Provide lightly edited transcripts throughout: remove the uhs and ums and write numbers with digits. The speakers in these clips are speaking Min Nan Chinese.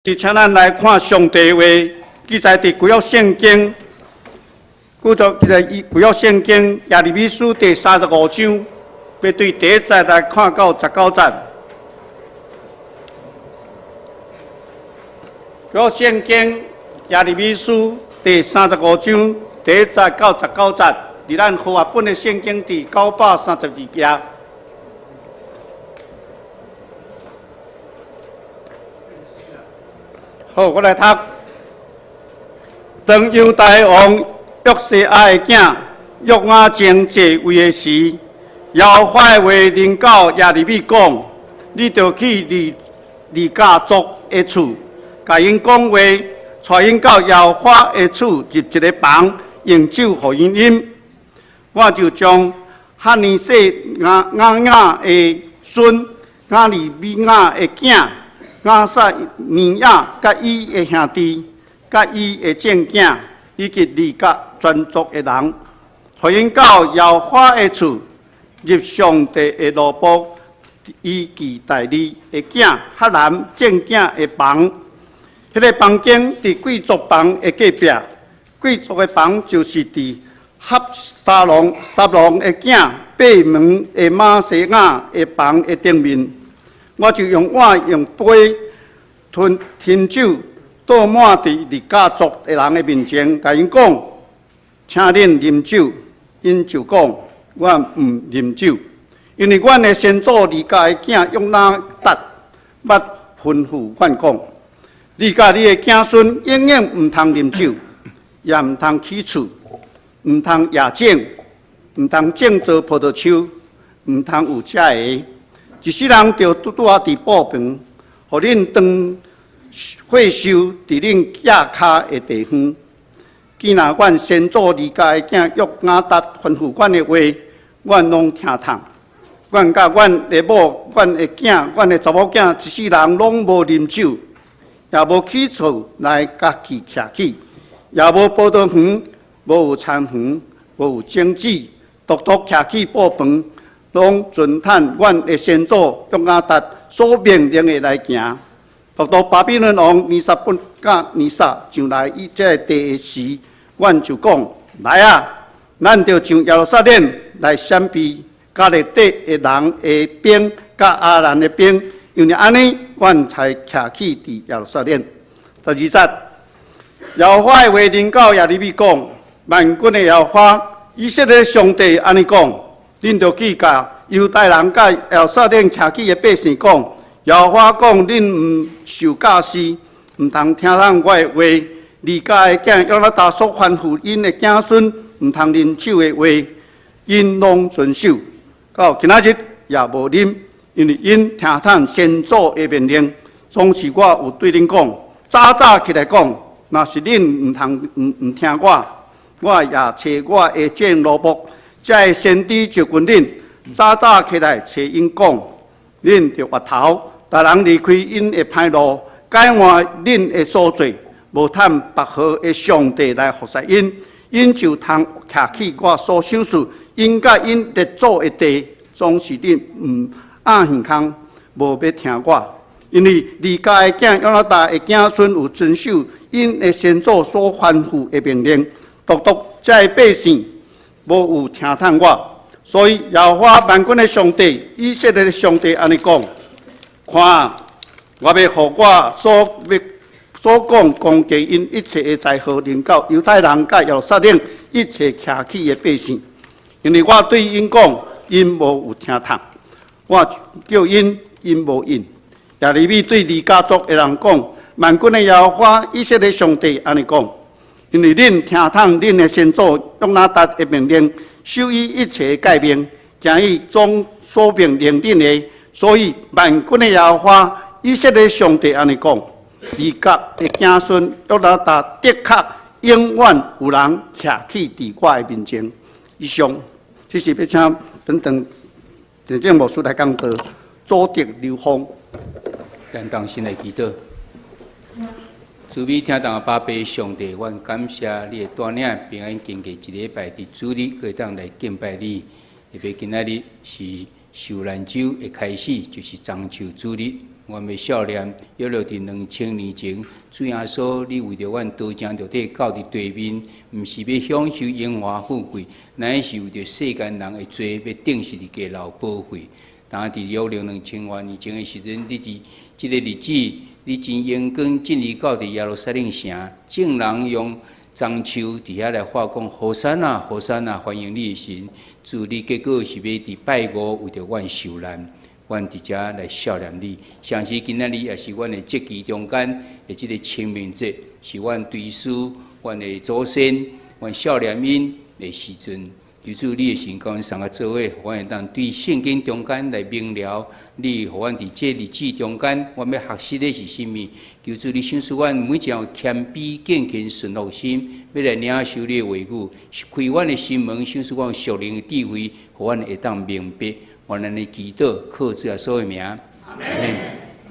是請咱來看上帝話，記載佇舊約聖經，舊約這个舊約聖經耶利米書第三十五章，欲對第一節來看到十九節。舊約聖經耶利米書第三十五章第一節到十九節，佇咱和合本的聖經佇932頁。好，我來讀。當猶大王約西亞的囝約雅敬坐位的時，耶和華的話臨到耶利米講：你著去利利甲族的厝，共𪜶講話，帶𪜶到耶和華的厝入一个房，用酒予𪜶飲。我就將哈尼細亞雅的孫亞利米亞的囝亞撒尼亞，佮伊的兄弟，佮伊的眾囝，以及利甲全族的人，予𪜶到耶和華的厝，入上帝的奴僕伊基大利的囝哈南眾囝的房。彼个房間佇貴族房的隔壁，貴族的房就是佇合沙龍沙龍的囝閉門的瑪西亞的房的頂面。我就用碗用杯吞添酒，倒滿佇利甲族的人的面前，共𪜶講：請恁啉酒。𪜶就講：阮毋啉酒，因為阮的先祖利甲的囝約拿達捌吩咐阮講：你佮你的子孫永遠毋通啉酒，也毋通起厝，毋通野種，毋通種植葡萄樹，毋通有這个。一世人就拄拄仔佇布棚，予恁當歲收佇恁踭跤的地方。既若阮先祖利甲的囝約拿達吩咐阮的話，阮攏聽從。阮佮阮的某、阮的囝、阮的查某囝，一世人攏無啉酒，也無起厝來家己徛起，也無葡萄園，無有田園，無有種子，獨獨徛起布棚。攏遵趁阮的先祖約拿達所命令的來行。獨獨巴比倫王尼撒布甲尼撒上來伊這个地的時，阮就講：來啊，咱著上耶路撒冷來閃避迦勒底的人的兵，佮亞蘭的兵。因為按呢，阮才徛起佇耶路撒冷。十二節，耶和華的話臨到耶利米講：萬軍的耶和華以色列上帝按呢講。恁著去共猶大人佮耶路撒冷徛起的百姓講：耶和華講，恁毋受教示，毋通聽從我的話。利甲的囝約拿達所吩咐𪜶的子孫，毋通啉酒的話，𪜶攏遵守。到今仔日也無啉，因為𪜶聽從先祖的命令。總是我有對恁講，早早起來講，若是恁毋通毋毋聽我，我也差我的眾奴僕。這个先知就近恁，早早起來揣𪜶講，恁著回頭，逐人離開𪜶的歹路，改換恁的所做，無趁別號的上帝來服侍𪜶，𪜶就通徛起我所賞賜𪜶佮𪜶列祖的地。總是恁毋掩耳孔，無欲聽我，因為利甲的囝約拿達的子孫有遵守𪜶的先祖所吩咐的命令，獨獨這个百姓。無有聽從我，所以耶和華萬軍的上帝，以色列的上帝按呢講：看，我欲予我所欲所講攻擊𪜶一切的災禍臨到猶太人佮耶路撒冷一切徛起的百姓，因為我對𪜶講，𪜶無有聽從；我叫𪜶，𪜶無應。耶利米對利甲族的人講：萬軍的耶和華以色列上帝按呢講。因為恁聽從恁的先祖約拿達的命令，守伊一切的誡命，行伊總所命令恁的，所以萬軍的耶和華以色列上帝按呢講：利甲的子孫約拿達的確永遠有人徛起佇我的面前。以上，這是欲請等等鄭正牧師來講道，祖德流芳。咱同心來祈禱。慈悲疼痛的爸爸上帝，阮感謝你的帶領平安經過一禮拜，佇主日閣會當來敬拜你。特別今仔日是受難週的開始，就是中秋主日。阮欲數念約略佇2000年前，主耶穌，你為著阮道成肉體到佇地面，毋是欲享受榮華富貴，乃是為著世間人的罪，欲釘十字架流寶血。當佇約略2000外年前的時陣，你佇這个日子，你真榮光進入到佇耶路撒冷城，眾人用棕樹佇遐來喊講：和散那，和散那，歡迎你的神。主，你結果是欲佇拜五為著阮受難，阮佇遮來數念你。相信今仔日也是阮的節期中間的這个清明節，是阮追思阮的祖先，阮數念𪜶的時陣。求主你的神共阮送來做伙，予阮會當對聖經中間來明了，你予阮佇這日子中間，阮欲學習的是啥物？求主你賞賜阮每一項謙卑、敬虔、順服心，欲來領受你的話語，開阮的心門，賞賜阮屬靈的智慧，予阮會當明白。阮按呢祈禱，靠主耶穌的名，阿門。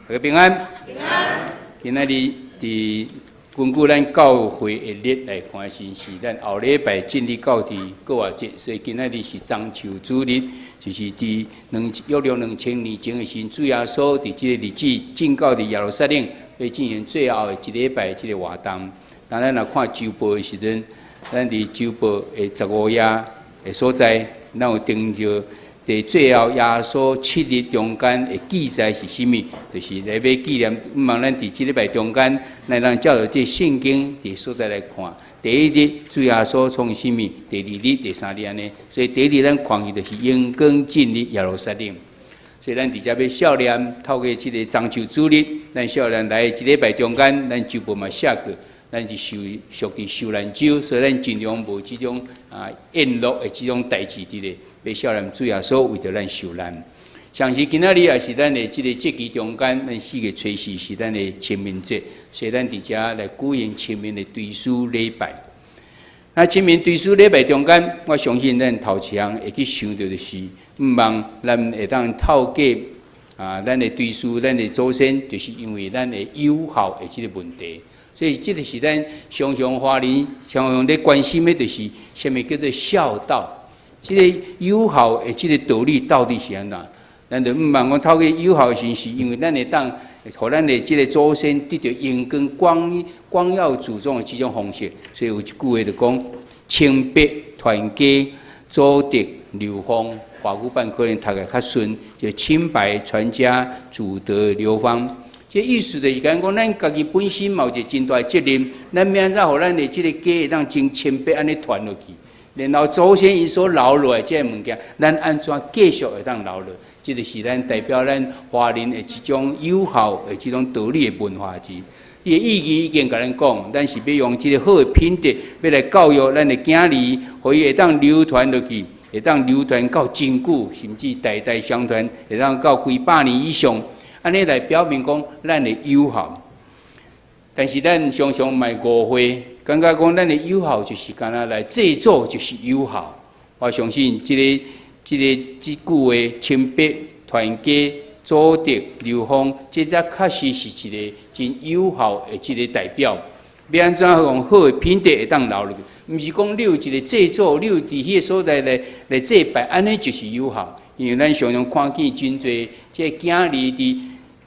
大家平安。平安。今仔日佇根據咱教會的曆來看，是咱後禮拜進入到佇復活節，所以今仔日是棕樹主日，就是佇約略2000年前的時，主耶穌佇這个日子進到佇耶路撒冷，欲進行最後的一禮拜這个活動。當咱若看週報的時陣，咱佇週報的15頁的所在，咱有登著佇最後耶穌7日中間的記載是啥物？就是來欲紀念。毋望咱佇這禮拜中間，咱通照著這聖經佇所在來看。第一日主耶穌創啥物？第二日、第三日按呢。所以第一日咱看去就是榮光進入耶路撒冷。所以咱佇遮欲數念，透過這个棕樹主日，咱數念來這禮拜中間，咱週報嘛寫過，咱是受屬佇受難週，所以咱盡量無這種宴樂的這種代誌佇咧。欲數念主耶穌為著咱受難。相信今仔日也是咱的這个節期中間，咱4月初4是咱的清明節，所以咱佇遮來舉行清明的追思禮拜。那清明追思禮拜中間，我相信咱頭一項會去想著的是，毋望咱會當透過咱的追思咱的祖先，就是因為咱的有孝的這个問題。所以這个是咱常常華人常常咧關心的，就是啥物叫做孝道。這个有孝的這个道理到底是按怎？咱就毋望講透過有孝的時，是因為咱會當予咱的這个祖先得著榮光、光耀祖宗的這種方式。所以有一句話就講：清白傳家，祖德流芳。華語版可能讀會較順，就清白傳家，祖德流芳。這意思就是講，咱家己本身嘛有一個真大的責任，咱欲按怎予咱的這个家會當真清白按呢傳落去？然後祖先𪜶所留落來這个物件，咱按怎繼續會當留落？這个是咱代表咱華人的一種有孝的這種道理的文化之。伊的意義已經共咱講，咱是欲用這个好的品德，欲來教育咱的囝兒，予伊會當流傳落去，會當流傳到真久，甚至代代相傳，會當到幾百年以上。按呢來表明講咱的有孝。但是咱常常嘛誤會，感覺講咱的有孝就是干焦來祭祖就是有孝。我相信這个這句話清白傳家祖德流芳，這才確實是一个真有孝的這个代表。欲按怎用好的品德會當留落去？毋是講你有一个祭祖，你有佇彼个所在來祭拜，按呢就是有孝。因為咱常常看見真濟這个囝兒佇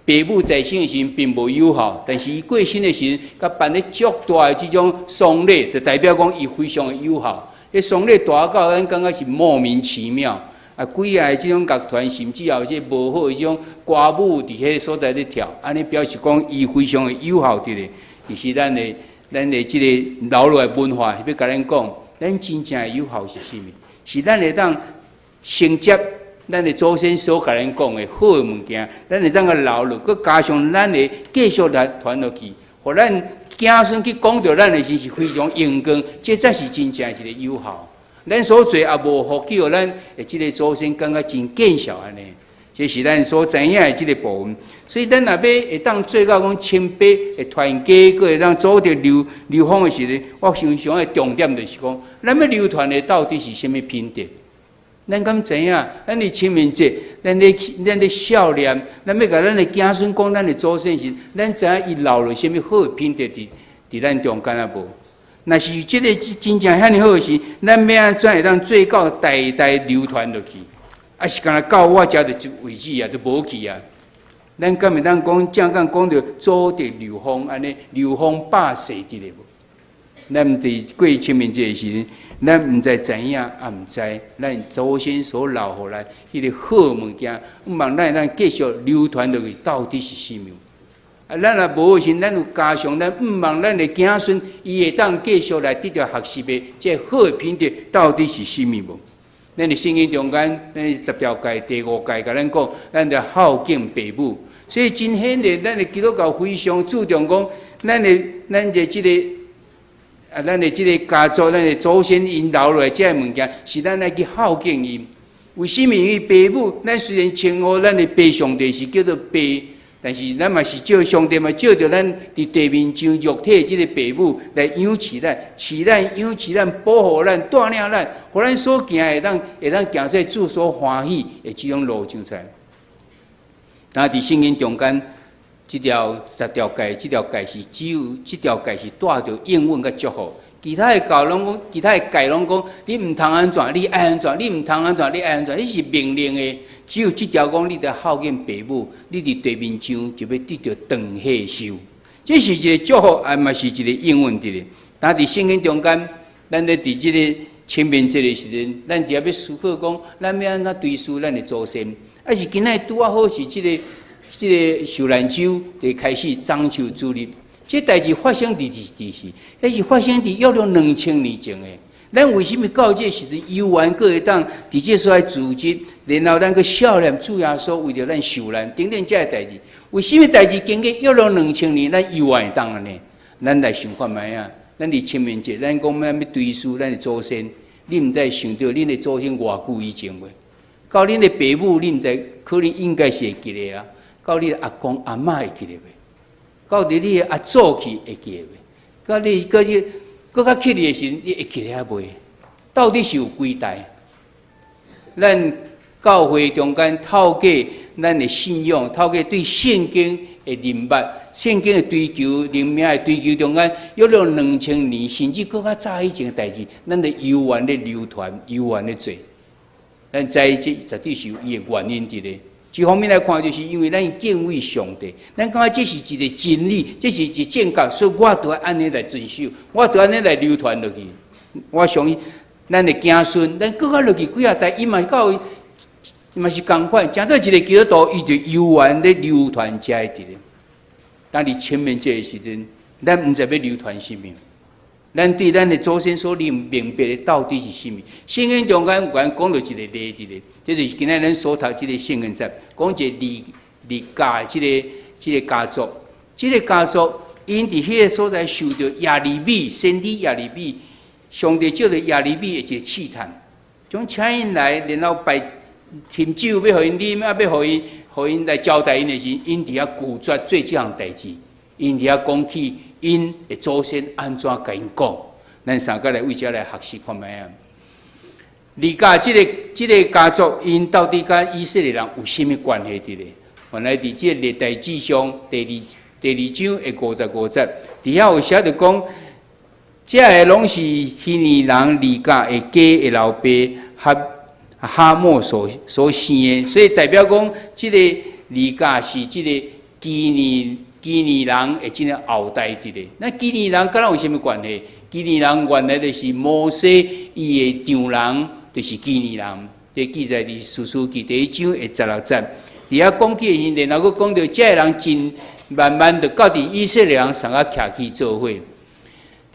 爸母在生的時陣並無有孝，但是伊過身的時陣，佮辦咧足大的這種喪禮，就代表講伊非常的有孝。彼喪禮大到咱感覺是莫名其妙，幾个這種樂團，甚至也有這無好的這種歌舞佇彼个所在咧跳，按呢表示講伊非常的有孝佇咧。其實咱的這个留落來文化是欲共咱講，咱真正的有孝是啥物？是咱會當承接咱的祖先所共咱講的好的物件，咱會當共留落，閣加上咱會繼續來傳落去，予咱子孫去講著咱的時是非常榮光，這才是真正一个有孝。咱所做也無福，叫咱的這个祖先感覺真見笑按呢。這是咱所知影的這个部分。所以咱若欲會當做到講清白會傳家，閣會當祖德流芳的時陣，我想上的重點就是講，咱欲流傳的到底是啥物品德？咱敢知影？咱佇清明節，咱咧數念，咱欲共咱的子孫講咱的祖先時，咱知影伊留落啥物好的品德佇咱中間啊無？若是這个真正遐爾好的時，咱欲按怎會當做到代代流傳落去？啊是干焦到我遮就為止啊，就無去啊。咱敢會當講正講講著祖德流芳按呢，流芳百世佇咧無？咱佇過清明節的時陣，咱毋知知影，也毋知咱祖先所留予來彼个好物件，毋望咱會當繼續流傳落去，到底是啥物？啊，咱若無的時陣，咱有加上咱毋望咱的子孫，伊會當繼續來得著學習的這好的品德，到底是啥物無？咱佇聖經中間，咱十條誡第五誡共咱講，咱著孝敬爸母。所以真顯然，咱的基督教非常注重講，咱的這个家族，咱的祖先𪜶留落來這个物件，是咱愛去孝敬𪜶。為啥物？因為爸母，咱雖然稱呼咱的爸上帝是叫做爸，但是咱嘛是照上帝嘛照著咱佇地面上肉體的這个爸母來養飼咱，飼咱、養飼咱、保護咱、帶領咱，予咱所行的會當行在主所歡喜的這種路上出來。但佇聖經中間，這條十條誡，這條誡是只有這條誡是帶著應允佮祝福。其他的教攏講，其他的誡攏講，你毋通按怎，你愛按怎，你毋通按怎，你愛按怎，彼是命令的。只有這條講，你著孝敬爸母，你佇地面上就欲得著長歲壽。這是一个祝福，也嘛是一个應允佇咧。但佇聖經中間，咱咧佇這个清明節的時陣，咱佇遐欲思考講，咱欲按怎追思咱的祖先。啊是今仔拄仔好是這个受難週就開始棕樹主日。這代誌發生佇時，彼是發生佇約略2000年前的。咱為啥物到這時陣猶原閣會當佇這所在主日，然後咱閣想念主耶穌為著咱受難等等這个代誌？為啥物代誌經過約略兩千年，咱猶原會當按呢？咱來想看覓仔？咱佇清明節，咱講咱欲追思咱的祖先，你毋知想著恁的祖先偌久以前未？到恁的爸母，你毋知可能應該是會記得啊。到你的阿公阿嬤會記得未？到佇你的阿祖去會記得未？到你閣去閣較起的時陣，你會記得猶未？到底是有幾代？咱教會中間透過咱的信仰，透過對聖經的認捌、聖經的追求、靈命的追求中間，約略2000年，甚至閣較早以前的代誌，咱著猶原咧流傳，猶原咧做。咱知這絕對是有伊的原因佇咧。一方面來看，就是因為咱敬畏上帝，咱感覺這是一個真理，這是一個正確，所以我著愛按呢來遵守，我著按呢來流傳落去。我相信咱的子孫，咱閣較落去幾仔代，伊嘛到嘛是仝款，成做一個基督徒，伊就猶原咧流傳遮個佇咧。當佇清明節的時陣，咱毋知欲流傳啥物。咱對咱的祖先所認明白的到底是啥物？聖經中間有關講著一個例佇咧，這就是今仔咱所讀這个聖經節，講一个利甲的這个家族，這个家族𪜶佇彼个所在受著耶利米先知耶利米，上帝借著耶利米的一个試探，將請𪜶來，然後擺斟酒欲予𪜶啉，啊，欲予𪜶來招待𪜶的時，𪜶佇遐拒絕做這項代誌，𪜶佇遐講起𪜶的祖先按怎共𪜶講，咱三個來為這來學習看覓仔。利甲這个家族，𪜶到底佮以色列人有啥物關係佇咧？原來佇這个歷代志上第二章的55節，佇遐有寫著講，這个攏是基尼人利甲的家的老爸哈莫所生的，所以代表講，這个利甲是這個基尼人的這个後代佇咧。那基尼人佮咱有啥物關係？基尼人原來就是摩西伊的丈人，就是基尼人。這記載佇士師記第一章的16節。佇遐講起的時，然後閣講著這个人真慢慢就到佇以色列人送仔徛起做伙。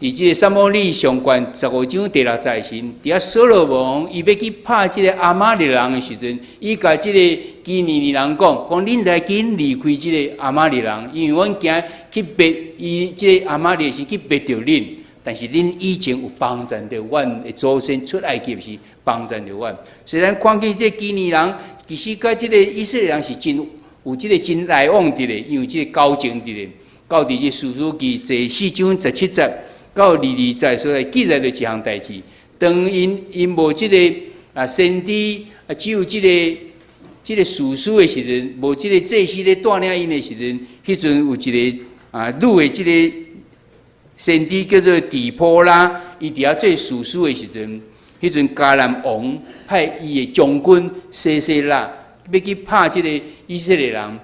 佇這个撒母耳上卷15章第六節時，佇遐掃羅王伊欲去拍這个亞瑪力人的時陣，伊共這个基尼人講：講恁來緊離開這个亞瑪力人，因為阮驚去滅伊這个亞瑪力時去滅著恁。但是恁以前有幫贊著阮的祖先出埃及時幫贊著阮。雖然看見這基尼人，其實佮這个以色列人是真有這个真來往佇咧，因為這个交情佇咧。到佇這士師記第四章17節到22節所在記載著一項代誌。當𪜶無這個先知啊，只有這個士師的時陣，無這個祭司咧帶領𪜶的時陣，彼陣有一個女的這個先知叫做底波拉，伊佇遐做士師的時陣，彼陣迦南王派伊的將軍西西拉欲去拍這個以色列人。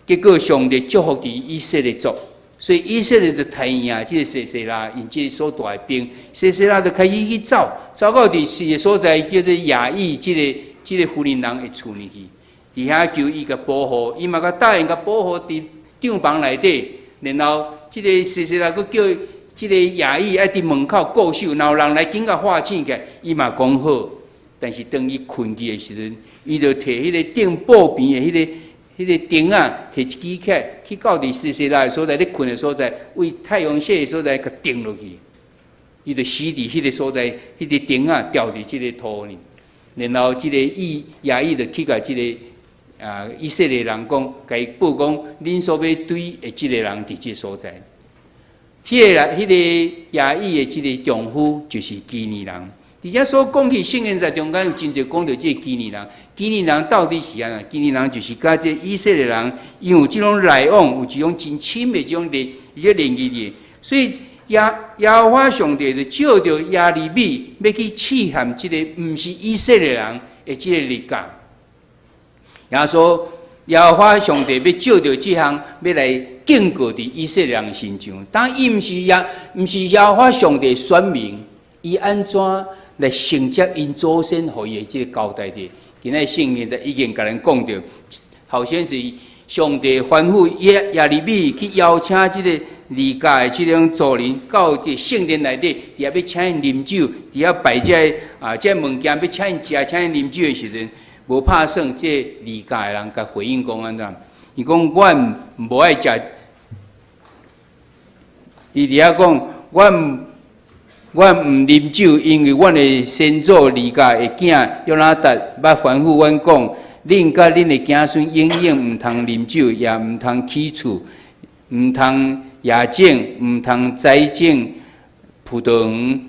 結果上帝祝福佇以色列族，所以以色列就刣贏這個西西拉，𪜶這個所帶的兵，西西拉就開始去走，走到佇一個所在叫做雅意這個婦人人的厝裡去，佇遐求伊共保護，伊嘛共答應共保護佇帳篷內底，然後這個西西拉閣叫這個雅意愛佇門口固守，若有人來緊共喊醒起來，伊嘛講好。但是當伊睏去的時陣，伊就提彼個釘布邊的彼個釘仔，提一支起來，去到佇西西拉的所在，咧睏的所在，為太陽穴的所在，共釘落去。伊就死佇彼個所在，彼個釘仔牢佇這個塗裡。然後這個伊雅意就去共這個以色列人講，共伊報講，恁所欲追的這個人佇這個所在。彼個人，彼個雅意的這個丈夫就是基尼人。而且所講起聖經在中間有真濟講著這個基尼人，基尼人到底是按怎？基尼人就是佮這以色列人，因為有這種來往，有這種真親密這種聯，而且聯繫的。所以耶和華上帝就借著耶利米，欲去試驗這個毋是以色列人的這個律法。耶穌耶和華上帝欲借著這項，欲來警告佇以色列人身上。當伊毋是耶和華上帝選民，伊按怎來承接𪜶祖先予伊的這個交代的？今仔聖經就已經共咱講著，頭先是上帝吩咐耶利米去邀請這個利甲的這種族人到這聖殿內底，佇遐欲請𪜶啉酒，佇遐擺這個這個物件，欲請𪜶食、請𪜶啉酒的時陣，無拍算，這利甲的人共回應講按怎？伊講阮無愛食，伊佇遐講阮毋啉酒，因為阮的先祖利甲的囝約拿達捌吩咐阮講：恁佮恁的子孫永遠毋通啉酒，也毋通起厝，毋通野種，毋通栽種葡萄園，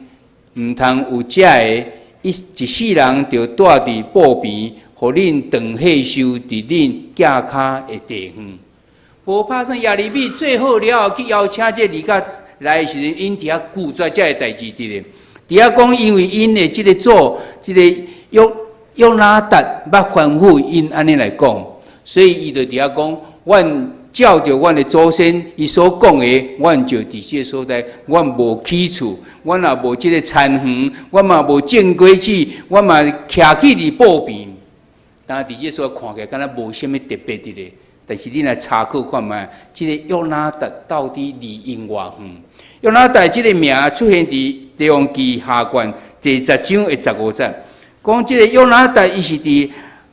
毋通有這个，一世人著蹛佇布棚，予恁長歲壽佇恁腳跤的地方。無拍算耶利米做好了後，去邀請這利甲來的時陣，𪜶佇遐拒絕這个代誌佇咧。佇遐講，因為𪜶的這個祖，這個約拿達捌吩咐𪜶按呢來講，所以伊就佇遐講，阮照著阮的祖先伊所講的，阮就佇這個所在，阮無起厝，阮也無這個田園，阮嘛無種果子，阮嘛徛起佇布棚。但佇這個所在看起來，敢若無啥物特別佇咧。但是你來查考看覓，這個約拿達到底離𪜶偌遠？約拿達這個名出現佇列王紀下卷第10章的15節，講這個約拿達伊是佇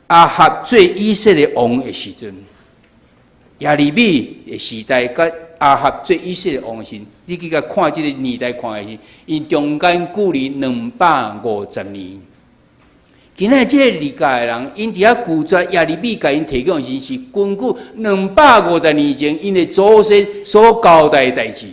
亞哈做以色列王的時陣，耶利米的時代，佮亞哈做以色列王的時，你去共看這個年代看的時，𪜶中間距離250年。今仔這個利甲的人，𪜶佇遐拒絕耶利米共𪜶提供的時，是根據250年前𪜶的祖先所交代的代誌。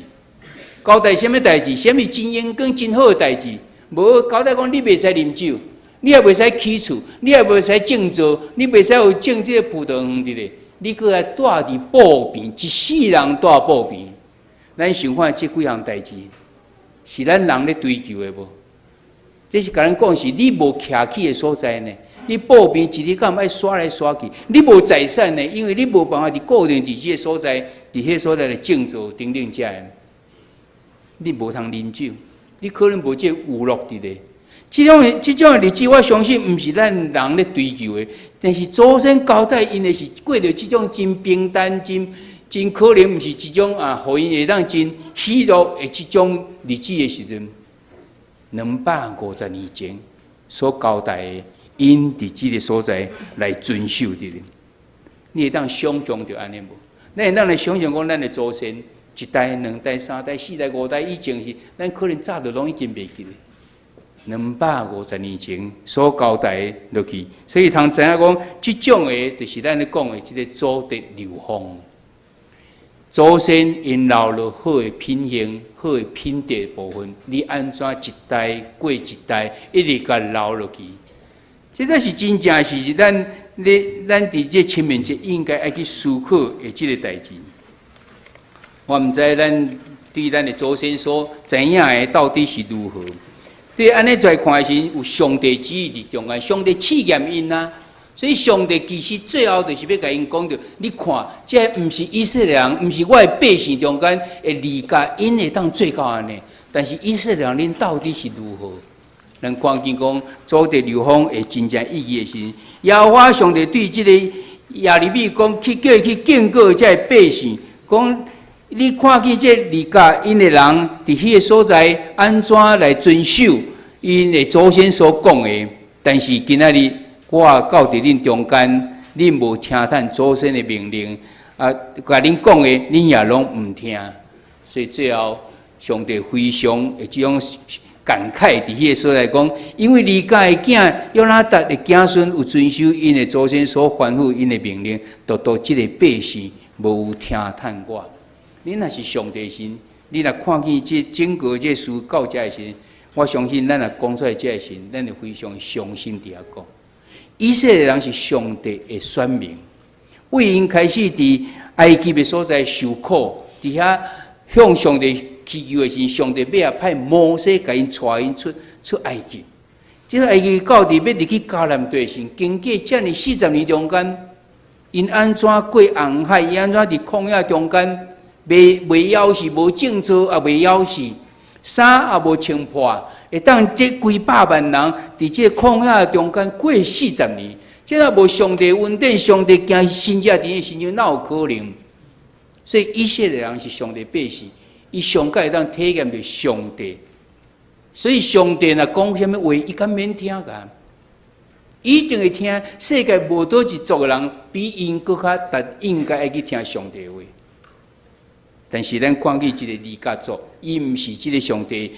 交代啥物代誌？啥物真勇敢、真好的代誌？無交代講你袂使啉酒，你也袂使起厝，你也袂使種稻，你袂使有種這個葡萄園佇咧。你閣愛蹛佇布棚，一世人蹛布棚。咱想看這幾項代誌，是咱人咧追求的無？這是共咱講是，你無徛起的所在呢？你布棚一日到晚愛徙來徙去，你無財產呢？因為你無辦法佇固定佇這個所在，佇彼個所在來種稻等等遮的，你無通啉酒，你可能無這個娛樂佇咧。這種的日子，我相信毋是咱人咧追求的，但是祖先交代𪜶的是過著這種真平淡、真可能毋是這種啊，予𪜶會當真喜樂的這種日子的時陣。250年前所交代的，𪜶佇這個所在來遵守的。你會當想像著按呢無？咱會當來想像講，咱的祖先一代、兩代、三代、四代、五代以前是，咱可能早就攏已經袂記得。250年前所交代落去，所以通知影講，這種的，就是咱咧講的這個祖德流芳。祖先𪜶留落好的品行、好的品德的部分，你按怎一代過一代，一直共留落去？這才是真正是咱佇這清明節應該愛去思考的這個代誌。我毋知咱對咱的祖先所知影的到底是如何。這按呢來看時，有上帝旨意佇中間，上帝試驗𪜶啊。所以上帝其實最後就是欲共𪜶講著，你看，這毋是以色列人，毋是我的百姓中間的離家，𪜶會當做到按呢。但是以色列人，恁到底是如何？咱看見講，祖地流風會真正意義的時，耶和華上帝對這個耶利米講，去叫伊去警告這个百姓，講你看見這離家𪜶的人佇彼个所在按怎來遵守𪜶的祖先所講的，但是今仔日我到佇恁中間，恁無聽恁祖先的命令，啊，共恁講的，恁也攏毋聽，所以最後上帝非常的這種感慨佇彼个所在講，因為離甲的囝約拿達的子孫有遵守𪜶的祖先所吩咐𪜶的命令，獨獨這个百姓無有聽從我。恁若是上帝時，你若看見這整個這事到遮的時，我相信咱若講出來這个時，咱會非常傷心佇遐講。以色列人是上帝的選民，為𪜶開始佇埃及的所在受苦，佇遐向上帝祈求的時，上帝尾仔派摩西共𪜶帶𪜶出埃及。這個埃及到佇欲入去迦南地時，經過遮爾40年中間，𪜶按怎過紅海？𪜶按怎佇曠野中間袂枵死，無種作也袂枵死，衫也無穿破，會當這幾百萬人佇這個曠野中間過四十年，這若無上帝恩典，上帝行神蹟佇𪜶身上，哪有可能？所以以色列人是上帝百姓，伊上蓋會當體驗著上帝。所以上帝若講啥物話，伊敢免聽㗎？一定會聽。世界無佗一族的人比𪜶閣較值應該愛去聽上帝話。但是咱看見一個離甲族，伊毋是這个上帝，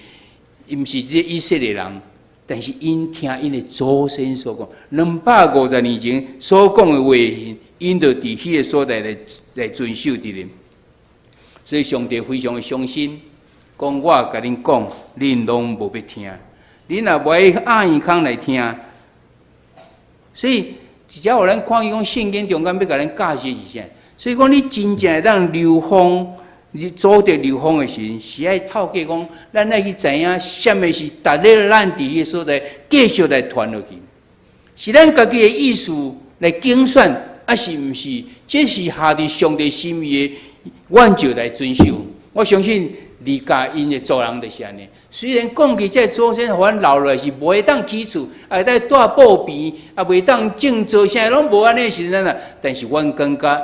伊毋是這個以色列人，但是𪜶聽𪜶的祖先所講，250年前所講的話，𪜶就佇彼个所在來遵守佇咧。所以上帝非常的傷心，講我共恁講，恁攏無欲聽，恁若無愛掩耳孔來聽，所以直接予咱看見講聖經中間欲共咱教示是啥？所以講你真正會當流風，你組織流風的時陣，是愛透過講，咱愛去知影啥物是值得咱佇彼个所在繼續來傳落去，是咱家己的意思來揀選，抑是毋是？這是合佇上帝心意的，阮就來遵守。我相信離家𪜶的族人就是按呢。雖然講起這祖先予阮留落來是袂當起厝，也會當蹛布棚，也袂當種作，啥攏無按呢時陣啊。但是阮感覺，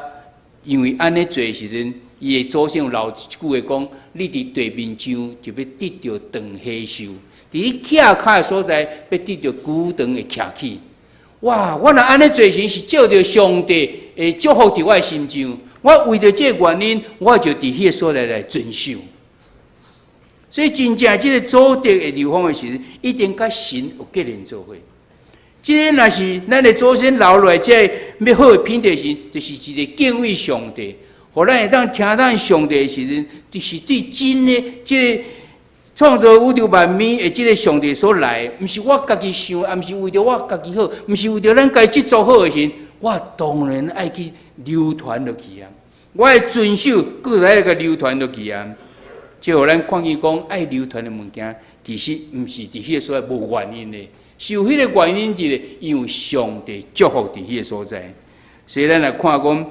因為按呢做時陣，伊的祖先有留一句話講：你佇地面上就欲得著長歲壽，佇你徛跤的所在欲得著久長的徛起。哇！我若按呢做時，是照著上帝的祝福佇我的心上。我為著這個原因，我就佇彼個所在來遵守。所以真正這个祖德的流風的時陣，一定佮神有結連做伙。這个若是咱的祖先留落來這个欲好的品德時，就是一個敬畏上帝，予咱會當聽咱上帝的時陣，就是對真的這个創造宇宙萬物的這个上帝所來，毋是我家己想，也毋是為著我家己好，毋是為著咱家己這族好的時陣，我當然愛去流傳落去啊！我愛遵守，閣來共流傳落去啊！這予咱看見講愛流傳的物件，其實毋是佇彼个所在無原因的，是有彼个原因佇咧，因為上帝祝福佇彼个所在。所以咱來看講，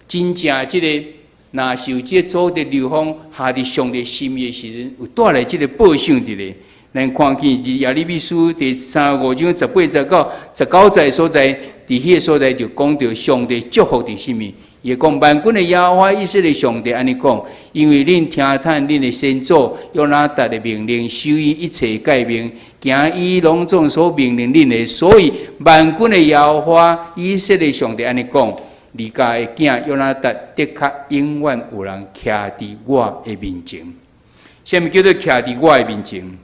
真正這个若受這个祖德流風合佇上帝心意的時陣，有帶來這个報賞佇咧。咱看見佇耶利米書第三五章十八節到十九節所在，佇彼个所在就講著上帝祝福佇啥物？伊講萬軍的耶和華以色列上帝按呢講，因為恁聽從恁的先祖約拿達的命令，守伊一切誡命，行伊攏總所命令恁的，所以萬軍的耶和華以色列上帝按呢講，利甲的囝約拿達的確永遠有人徛佇我的面前。啥物叫做徛佇我的面前？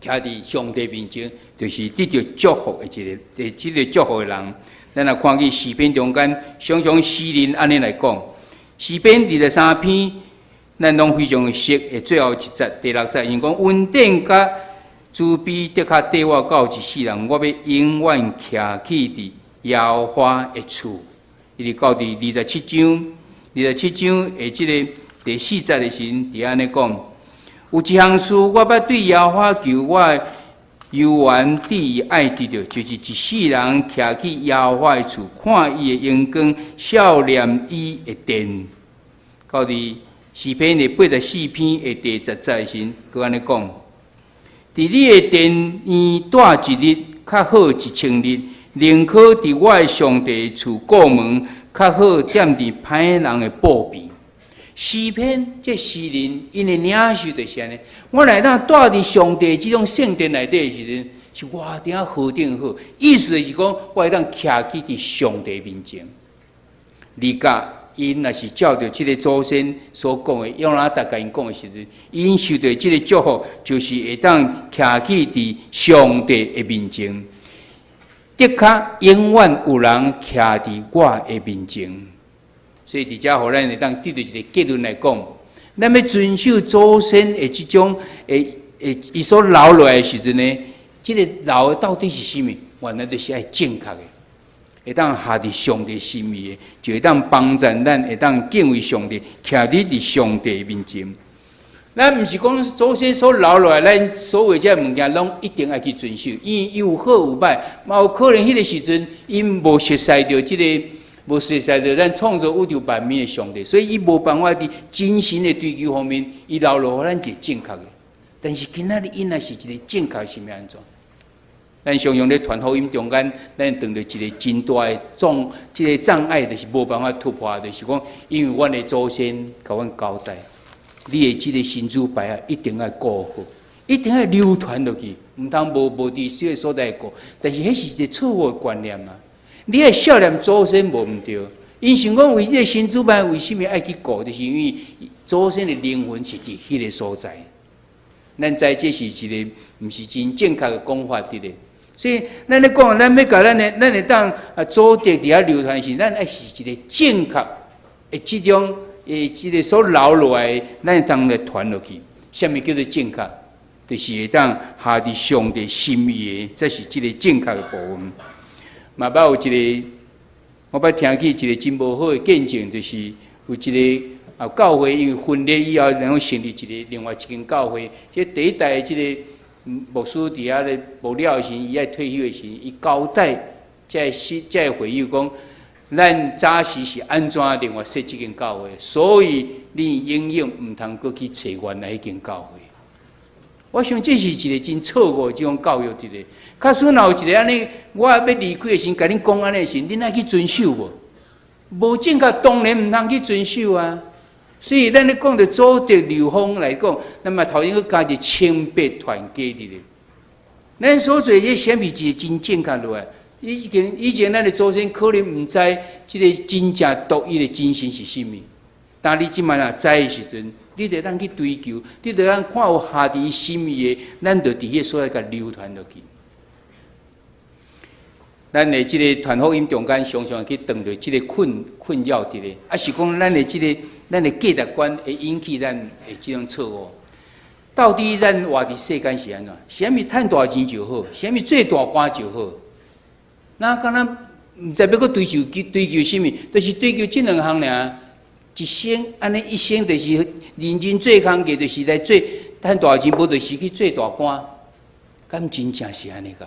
徛佇上帝面前，就是得著祝福的一个，這个祝福的人。咱若看見詩篇中間，常常詩人按呢來講，詩篇23篇，咱攏非常熟的最後一節第六節，伊講恩典佮慈悲的確綴我到一世人，我欲永遠徛起佇耶和華的厝。一直到佇二十七章，二十七章的這个第四節的時陣，佇按呢講，有一項事我欲對耶和華求，我猶原佇伊愛得著，就是一世人徛去耶和華的厝，看伊的榮光，數念伊的殿。到佇詩篇的84篇的第10節時，閣按呢講：佇你的殿院蹛一日，較好1000日；寧可佇我的上帝厝顧門，較好踮佇歹人的布邊。詩篇這詩人，𪜶的領受就是按呢。我來當蹛佇上帝這種聖殿內底的時陣，是偌頂何等好。意思就是講，我會當徛起佇上帝面前。而家𪜶若是照著這个祖先所講的，約拿達共𪜶講的時陣，𪜶受著這个祝福，就是會當徛起佇上帝的面前。的確，永遠有人徛佇我的面前。所以，佇遮予咱會當得著一个結論來講，咱欲遵守祖先的這種的伊所留落來的時陣呢，這个留的到底是啥物？原來就是愛正確的，會當合佇上帝心意的，就會當幫助咱會當敬畏上帝，徛佇上帝面前。咱毋是講祖先所留落來，咱所有這物件攏一定愛去遵守，因為有好有歹，嘛有可能彼个時陣𪜶無熟似著這个。無熟似著咱創造宇宙萬物的上帝，所以伊無辦法佇精神的追求方面，伊留落予咱一个正確的。但是今仔日𪜶若是一个正確是欲按怎？咱常常咧傳福音中間，咱碰著一个真大的這个障礙，就是無辦法突破，就是講，因為阮的祖先共阮交代，你的這个神主牌啊，一定愛顧好，一定愛流傳落去，毋通無佇這个所在顧。但是彼是一个錯誤的觀念啊！你愛數念祖先無毋對，𪜶想講為這个神主牌為啥物愛去顧，就是因為祖先的靈魂是佇彼个所在。咱知這是一个毋是真正確的講法佇咧。所以咱咧講，咱欲共咱的，咱會當啊祖德佇遐流傳時，咱愛是一个正確的這種的這个所留落來，咱會當來傳落去。啥物叫做正確？就是會當合佇上帝心意的，這是這个正確的部分。嘛捌有一个，我捌聽起一个真無好的見證，就是有一个啊教會因為分裂以後，然後成立一个另外一間教會。這第一代的這个牧師佇遐咧無了的時，伊愛退休的時，伊交代這个新這个會友講，咱早時是按怎另外設這間教會，所以你永遠毋通閣去揣原來彼間教會。我想這是一个真錯誤的這種教育佇咧。假使若有一个按呢，我欲離開的時，共恁講按呢時，恁愛去遵守無？無正確，當然毋通去遵守啊。所以咱咧講著祖德流芳來講，咱嘛頭先閣加一個清白傳家佇咧。咱所做這啥物是真正確落來？以前咱的祖先可能毋知這个真正獨一的真神是啥物，但你這擺若知的時陣，你就當去追求，你就當看有合佇伊心意的，咱就佇彼个所在共流傳落去。咱的這个傳福音中間，常常去碰著這个困擾佇咧，抑是講咱的這个咱的價值觀會引起咱的這種錯誤。到底咱活佇世間是按怎？啥物趁大錢就好，啥物做大官就好？那敢若毋知欲閣追求追求啥物，就是追求這兩項爾。一生按呢一生就是認真做工課，就是來做趁大錢，無就是去做大官。敢真正是按呢個？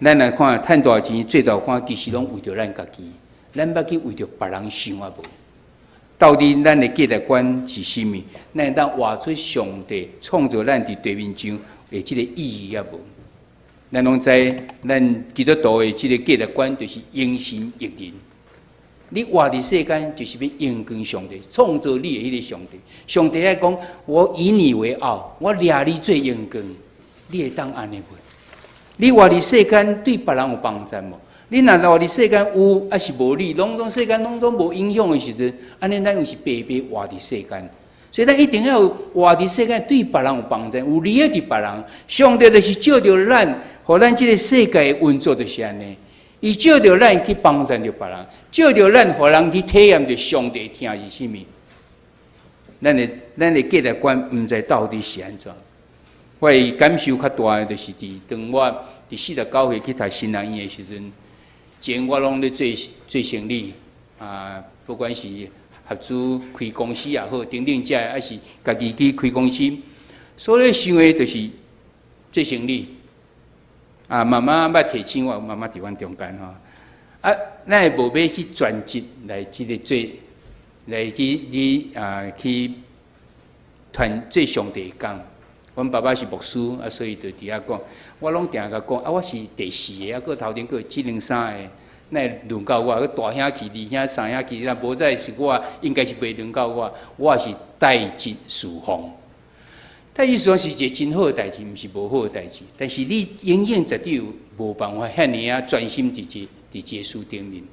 咱來看趁大錢、做大官，其實攏為著咱家己。咱捌去為著別人想啊無？到底咱的價值觀是啥物？咱會當活出上帝創造咱佇地面上的這个意義啊無？咱攏知，咱基督徒的這个價值觀就是榮神益人。你活佇世間，就是欲榮光上帝，創造你的彼个上帝。上帝愛講：我以你為傲，我掠你做榮光，你會當按呢無？你活佇世間對別人有幫助無？你若活佇世間有，抑是無你，攏總世間攏總無影響的時陣，按呢咱又是白白活佇世間。所以咱一定要活佇世間對別人有幫助，有利益佇別人。上帝就是照著咱，予咱這个世界運作就是按呢。伊照著咱去幫助著別人，照著咱予人去體驗著上帝疼是啥物。咱的價值觀毋知到底是按怎。我的感受較大的，就是佇當我佇49歲去讀神學院的時陣，前我攏咧做做生意啊，不管是合資開公司也好，等等這，抑是家己去開公司，所咧想的就是做生理。啊，媽媽捌提醒我，媽媽佇阮中間吼。啊，咱會無欲去全職來這个做，來去去啊去傳做上帝的工。阮爸爸是牧師，啊，所以就佇遐講，我攏定共講，啊，我是第四个，啊，閣頭前閣有這兩三个，哪會輪到我？閣大兄去，二兄、三兄去，若無再是我，應該是袂輪到我。我是帶職侍奉。帶職侍奉是一个真好的代誌，毋是無好的代誌。但是你永遠絕對有無辦法遐爾仔專心佇這事頂面。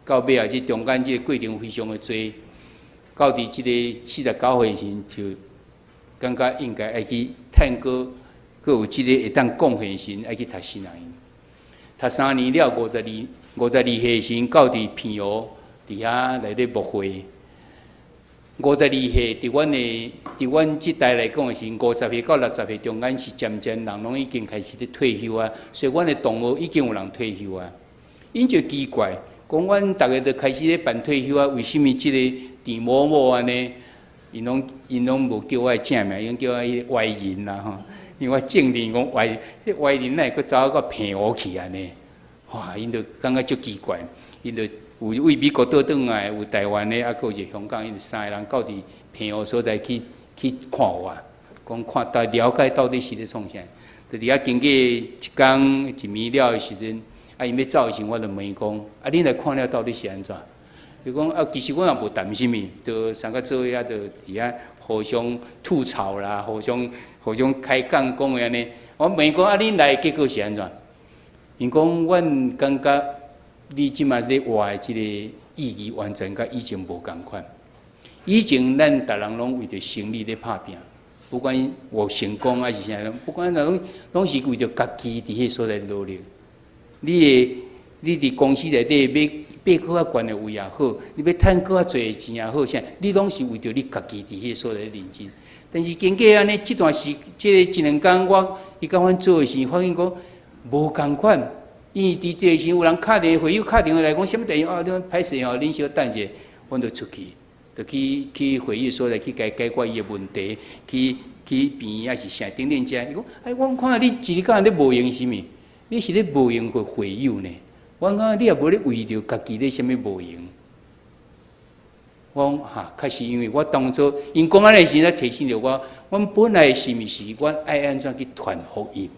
到尾啊，這中間這个過程非常的濟，到佇這个49歲時就感覺應該愛去趁閣閣有這個會當貢獻時，愛去讀神學院。讀3年了，52歲時，到佇澎湖佇遐來咧牧會。五十二歲，佇阮這代來講的時，50歲到60歲中間是漸漸人攏已經開始咧退休啊，所以阮的同學已經有人退休啊。𪜶就奇怪，講阮逐个都開始咧辦退休啊，為啥物這个鄭某某按呢？𪜶攏無叫我的正名，𪜶叫我彼个歪人啦吼。因為我姓林，講歪，彼歪人哪會閣走到澎湖去按呢？哇！𪜶就感覺足奇怪，𪜶就有為美國倒轉來，有台灣的，啊，閣有一個香港，𪜶三个人到佇澎湖所在去去看我，講看到了解到底是咧創啥。就佇遐經過一工一暝了的時陣，啊，𪜶欲走的時陣，我就問伊講：啊，恁來看了到底是按怎？伊講啊，其實阮也無談啥物，就三個做伙就佇遐互相吐槽啦，互相開講講的按呢。我問伊講啊，恁來的結果是按怎？𪜶講，阮感覺你這馬咧活的這个意義完全佮以前無仝款。以前咱逐人攏為著生理咧拍拚，不管有成功還是啥，不管哪攏攏是為著家己佇彼所在努力。你佇公司內底欲爬閣較懸的位也好，你欲趁閣較濟的錢也好，啥，你攏是為著你家己佇彼所在認真。但是經過按呢這段時，這个一兩工，我伊共阮做的時，發現講無仝款。因為佇這個時，有人敲電話，會友敲電話來講，啥物代誌啊？你歹勢吼，恁小等者，阮就出去，就去會議所在去共解決伊的問題，去病院抑是啥等等遮。伊講，哎，我看你一日到晚咧無閒啥物？你是咧無閒予會友呢？我感覺你也無咧為著家己咧啥物無閒。我講哈，確實因為我當初𪜶講按呢時，才提醒著我，阮本來是毋是阮愛按怎去傳福音？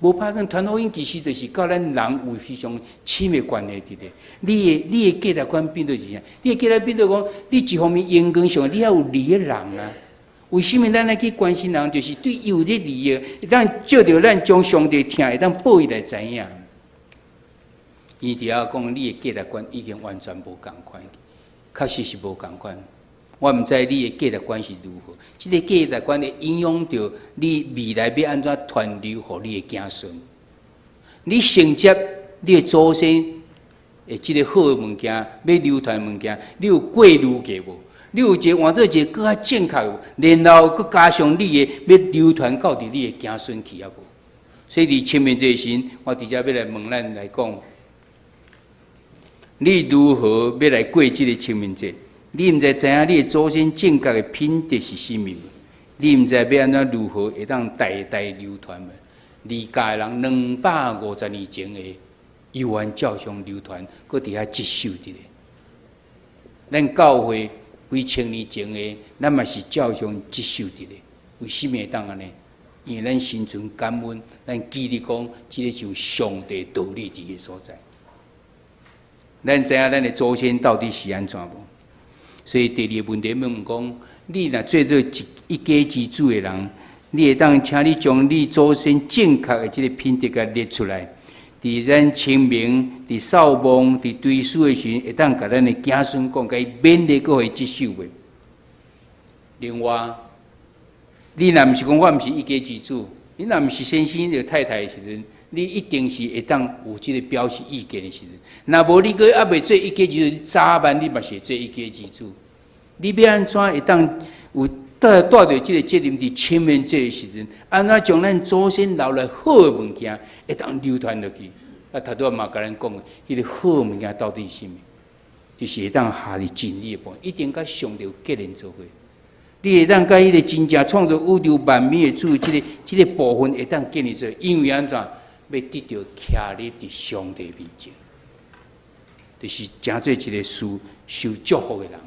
無拍算傳福音，其實就是佮咱人有非常親密關係佇咧。你的價值觀變做是啥？你的價值變做講，你一方面榮光上，你還有利益人啊。為啥物咱愛去關心人？就是對伊有咧利益，會當借著咱將上帝疼，會當報伊來知影。伊佇遐講，你的價值觀已經完全無仝款，確實是無仝款。我毋知你的價值觀是如何，這個價值觀會影響著你未來欲按怎傳流予你的子孫。你承接你的祖先的這個好的物件，欲流傳的物件，你有過濾過無？你有一个換做一个閣較正確，然後閣加上你的欲流傳到佇你的子孫去抑無？所以佇清明節時，我直接欲來問咱來講，你如何欲來過這个清明節？你毋知知影你的祖先正確的品德是啥物？你毋知欲按怎如何會當代代流傳無？離家的人250年前的猶原照常流傳，閣佇遐接受著咧。咱教會幾千年前的，咱嘛是照常接受著咧。為啥物會當按呢？因為咱心存感恩，咱記得講，這个就是上帝道理佇个所在。咱知影咱的祖先到底是按怎無？所以第二个問題問講，你若做做一家之主的人，你會當請你將你祖先正確的這个品德共列出來，佇咱清明、佇掃墓、佇追思的時陣，會當共咱的子孫講，共伊勉勵閣予伊接受袂？另外，你若毋是講我毋是一家之主，你若毋是先生著太太的時陣，你一定是會當有這个表示意見的時陣。若無你閣猶未做一家之主，你早晚你嘛是會做一家之主。你欲按怎會當有帶著這个責任佇清明節的時陣，按怎將咱祖先留來好的物件會當流傳落去？啊，頭拄仔嘛共咱講，彼个好的物件到底是啥物？就是會當下佇真理的部分，一定佮上帝有結連做伙。你會當佮彼个真正創造宇宙萬物的主，這個部分會當建立做，因為按怎欲得著徛立佇上帝面前，就是成做一个受祝福的人。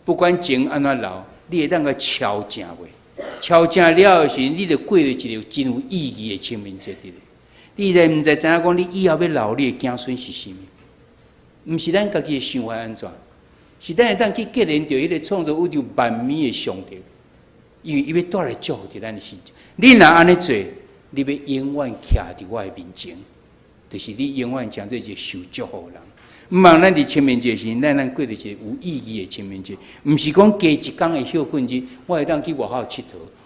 不管情按怎流，你會當共超正袂？超正了的時陣，你就過著一個真有意義的清明節佇咧。你咧毋知知影講，你以後欲留你的子孫是啥物？毋是咱家己的想法按怎？是咱會當去結連著彼个創造宇宙萬物的上帝，因為伊欲帶來祝福佇咱的身上。你若按呢做，你欲永遠徛佇我的面前，就是你永遠成做一个受祝福的人。毋茫咱佇清明節時，咱過著一個有意義的清明節，毋是講加一工的歇睏日，我會當去外口𨑨迌，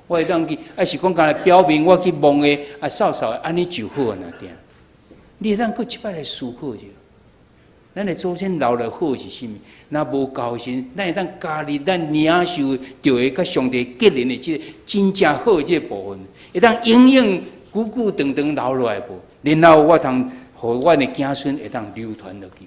我會當去，抑是講干焦表明我去墓的啊，掃掃按呢就好啊，爾定。你會當閣一擺來思考者，咱的祖先留落好是啥物？若無夠時，咱會當加入咱領受著的佮上帝結連的這个真正好的這个部分，會當永永久久長長留落來無？然後我通予阮的子孫會當流傳落去。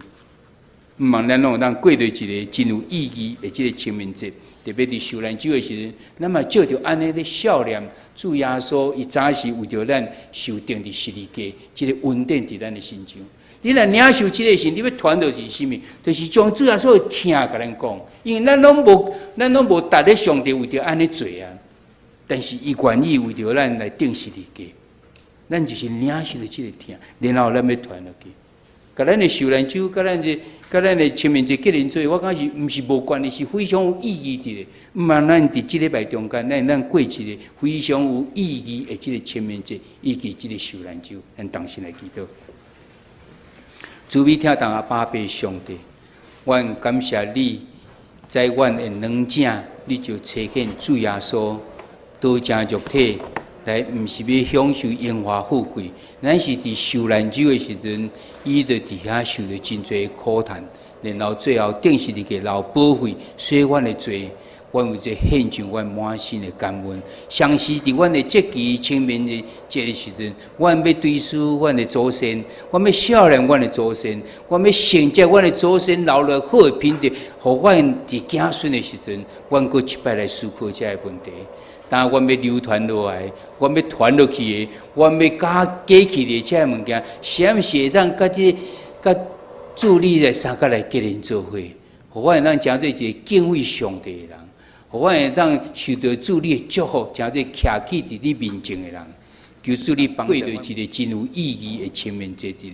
毋茫咱攏會當過著一个真有意義的這个清明節，特別佇受難週的時陣，咱嘛藉著按呢咧數念主耶穌，伊早時為著咱受釘佇十字架，這个恩典佇咱的身上。你若領受這个時，你欲傳著是啥物？就是將主耶穌的疼共咱講，因為咱攏無值得上帝為著按呢做啊。但是伊願意為著咱來釘十字架，咱就是領受著這个疼，然後咱欲傳落去。共咱的受難週，佮咱的清明節結連做，我感覺是毋是無關係，是非常有意義的。毋茫咱佇這禮拜中間，咱過一个非常有意義的這个清明節，以及這个受難週，咱同心來祈禱。慈悲疼痛阿爸父上帝，阮感謝你，在阮的軟正，你就差遣主耶穌道成肉體來，毋是欲享受榮華富貴，咱是佇受難週的時陣，伊就佇遐受著真濟苦難，然後最後釘十字架流寶血，洗阮的罪。阮為這獻上阮滿心的感恩。相時佇阮的節期清明的節的時陣，阮欲追思阮的祖先，阮欲數念阮的祖先，阮欲承接阮的祖先留落好的品德，予阮佇子孫的時陣，阮閣一擺來思考這个問題。當阮欲流傳落來，阮欲傳落去的，阮欲加過去的這个物件，是毋是會當佮這佮主你來相佮來結連做伙，予阮會當成做一个敬畏上帝的人，予阮會當受著主你的祝福，成做徛起佇你面前的人。求主你幫過著一个真有意義的清明節日。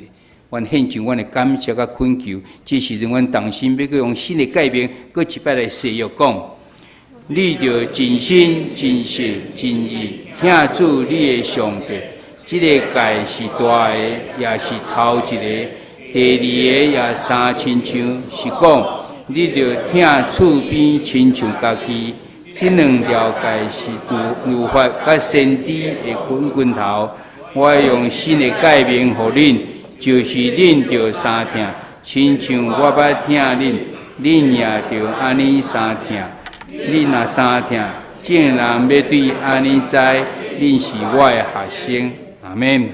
阮獻上阮的感謝佮懇求，這時陣阮同心欲閣用新的誡命，閣一擺來誓約講：你著盡心、盡性、盡意疼主你的上帝。這个誡是大的，也是頭一个。第二个也相親像，是講你著疼厝邊親像家己。這兩條誡是律法佮先知的根根頭。我用新的誡命予恁，就是恁著相疼，親像我捌疼恁，恁也著按呢相疼。恁若相疼，眾人欲對按呢知，恁是我的學生。阿們。